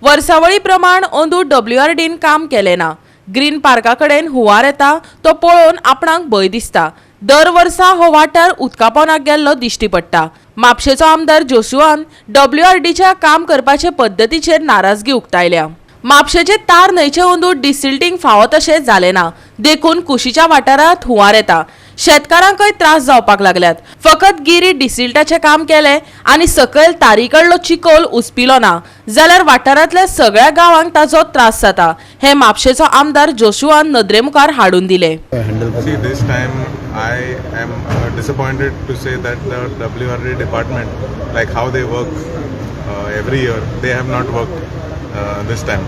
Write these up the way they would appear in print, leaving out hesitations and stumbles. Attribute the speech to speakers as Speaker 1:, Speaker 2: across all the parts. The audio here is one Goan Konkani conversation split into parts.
Speaker 1: वर्सावळी प्रमाण अंदू डब्ल्यूआरडीन काम केलें ना. ग्रीन पार्का कडेन हुंवार येता तो पळोवन आपणाक भंय दिसता. दर वर्सा हो वाठार उदकापोनाक गेल्लो दिश्टी पडटा. म्हापशेचो आमदार जोशुआन डब्ल्यूआरडीच्या काम करपाचे पद्दतीचेर नाराजगी उक्तायल्या. म्हापशेचे तार न्हंयचे अंदू डिसिल्टींग फावो तशें जालें ना, देखून कुशीच्या वाठारांत हुंवार येता. शेतकारांकय त्रास जावपाक लागल्यात. फकत गिरी डिसिल्टाचें काम केलें आनी सकयल तारीकडलो चिकोल उसपिलो ना जाल्यार वाठारांतल्या सगळ्या गांवांक ताचो त्रास जाता, हें म्हापशेचो आमदार जोशुआन नदरेमुखार हाडून दिलें.
Speaker 2: See, this time I am disappointed to say that the WRD department, like how they work every year, they have not worked this time.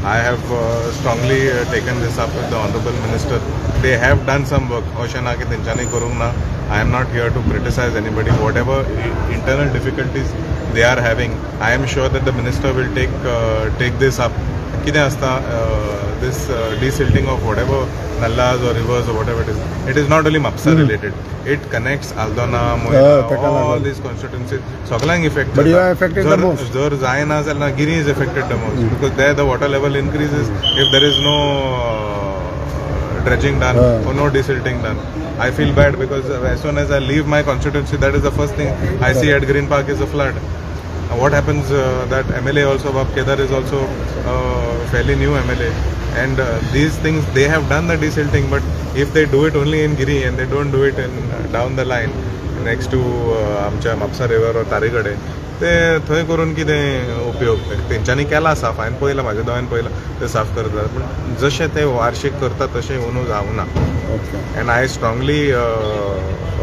Speaker 2: I have strongly taken this up with the Honorable Minister. They have done some work. अशें ना की तेंच्यांनी करूंक ना. I am not here to criticize anybody. Whatever internal difficulties they are having, I am sure that the minister will take this up. कितें आसता, this desilting of whatever nallas or rivers or whatever it is, it is not only Mapsa related. It connects Aldona, Moira,
Speaker 3: ताका
Speaker 2: all
Speaker 3: लागून.
Speaker 2: These constituencies. सगळ्यांक effect.
Speaker 3: But you are affected the most.
Speaker 2: जर जायना जाल्यार Giri is affected the most because there the water level increases if there is no dredging done or no desilting done. I feel bad because as soon as I leave my constituency, that is the first thing I see at Green Park is a flood. What happens that MLA also, Bab Kedar, is also fairly new MLA, and these things, they have done the desilting, but if they do it only in Giri and they don't do it in down the line next to आमच्या म्हापसा रिवर or तारी कडेन, ते थंय करून कितें उपयोग? तेंच्यांनी केलां साफ, हांवें पळयलां, म्हाज्या दोळ्यान पळयलां ते साफ करतात, पूण जशें ते वार्षीक करतात तशें अंदू जावना. And I strongly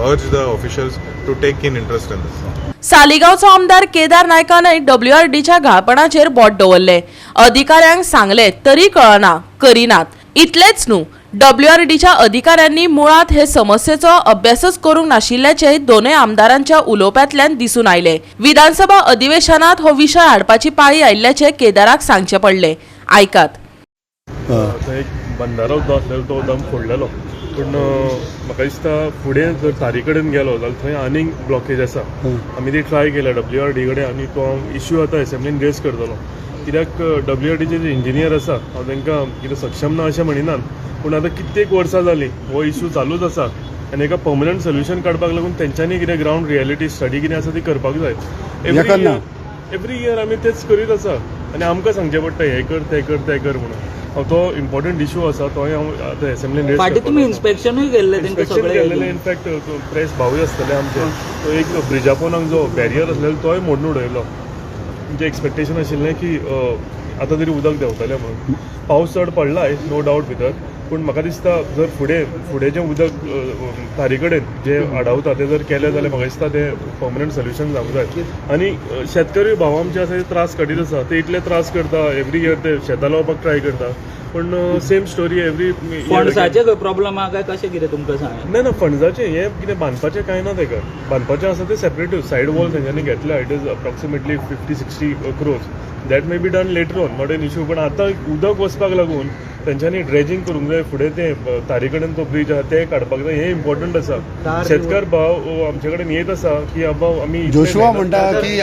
Speaker 2: urge the officials to take keen interest in this.
Speaker 1: सालिगांवचो आमदार केदार नायकानय डब्ल्यूआरडीच्या घाळपणाचेर बोट दवरले. अधिकाऱ्यांक सांगले तरी कळना, करिनात. इतलेंच न्हू, डब्ल्यूआरडीच्या अधिकाऱ्यांनी मुळात हे समस्येचो अभ्यासच करूंक नाशिल्ल्याचें दोनूय आमदारांच्या उलोवप्यांतल्यान दिसून आयलें. विधानसभा अधिवेशनात हो विशय हाडपाची पाळी आयिल्ल्याचें केदाराक सांगचें पडलें. आयकात.
Speaker 4: थंय एक बंदारो जो आसलेलो तो दम फोडलेलो, पूण म्हाका दिसता फुडें जर तारी कडेन गेलो जाल्यार थंय आनीक ब्लॉकेज आसा. आमी ती ट्राय केल्या डब्ल्यू आर डी कडेन आनी तो हांव इश्यू आतां एसेंब्लीन रेज करतलो, कित्याक डब्ल्यू आर डीचे जे इंजिनियर आसा, हांव तांकां कितें सक्षम ना अशें म्हणिनात, पूण आतां कित्येक वर्सां जालीं हो इश्यू चालूच आसा आनी एका पर्मनंट सोल्युशन काडपाक लागून तेंच्यांनी कितें ग्रावंड रियलिटी स्टडी कितें आसा ती करपाक जाय. एवरी
Speaker 3: येकन ना.
Speaker 4: इयर, एवरी इयर आमी तेच करीत आसा आनी आमकां सांगचें पडटा, हें कर, तें कर, तें कर म्हणून. हांव तो इम्पॉर्टंट इशू आसा, तोय हांव आतां एसेंब्लीन रेज.
Speaker 5: फाटीं तुमी इन्स्पेक्शनूय केल्लें तेंकां
Speaker 4: इन्स्पेक्शन
Speaker 5: सगळें.
Speaker 4: केल्लेलें. इनफॅक्ट प्रेस भावूय आसतले आमचे. तो एक ब्रिजा पोनाक जो बॅरियर आसलेलो तोय मोडून उडयलो. म्हणजे एक्सपेक्टेशन आशिल्लें की आतां तरी उदक देंवतलें म्हणून. पावस चड पडलाय, नो डावट भितर, पूण म्हाका दिसता जर फुडें फुडें जें उदक तारी कडेन जें आडावता तें जर केलें जाल्यार म्हाका दिसता तें पर्मनंट सोल्युशन जावंक जाय. आनी शेतकरी भाव आमचे आसा ते त्रास काडीत आसा. ते इतले त्रास करता, एवरी इयर ते शेतां लावपाक ट्राय करता, पूण सेम स्टोरी एवरी.
Speaker 5: फंड्साचे खंय प्रॉब्लम आहा काय कशें कितें तुमकां सांग?
Speaker 4: ना ना, फंड्साचें हें कितें बांदपाचें कांय ना. तेका बांदपाचें आसा तें सेपरेट सायड वॉल तेंच्यांनी घेतल्या. It is approximately 50-60 crores. That may be done later on, not an issue, पण आतां उदक वचपाक लागून तेंच्यांनी ड्रेजिंग करूंक जाय. फुडें तें तारी कडेन तो ब्रीज आहा ते काडपाक जाय. हें इम्पॉर्टंट आसा. शेतकार भाव आमचे कडेन येत आसा की बाबा आमी इतले
Speaker 3: जोशुआ
Speaker 4: मेहनत
Speaker 3: म्हणटा की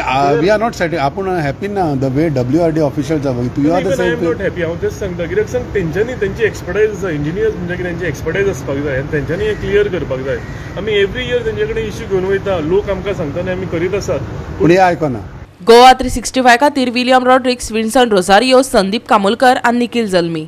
Speaker 3: we are not सॅटी, आपूण हॅपी ना the way WRD officials. You are the
Speaker 4: I am
Speaker 3: same?
Speaker 4: Not happy. हांव तेच सांगता, कित्याक सांग, तेंच्यांनी तेंची एक्सपर्टायज आसा. इंजिनियर्स म्हणजे की तेंची एक्सपर्टायज आसपाक जाय आनी तेंच्यांनी हें क्लियर करपाक जाय. आमी एवरी इयर तेंचे कडेन इश्यू घेवन वयता. लोक आमकां सांगता आनी आमी करीत आसात.
Speaker 3: पूण हे आयकना.
Speaker 1: गोवा 365 खातीर विलियम रॉड्रिक्स, विन्सन रोजारियो, संदीप कामुलकर आनी निखिल जल्मी.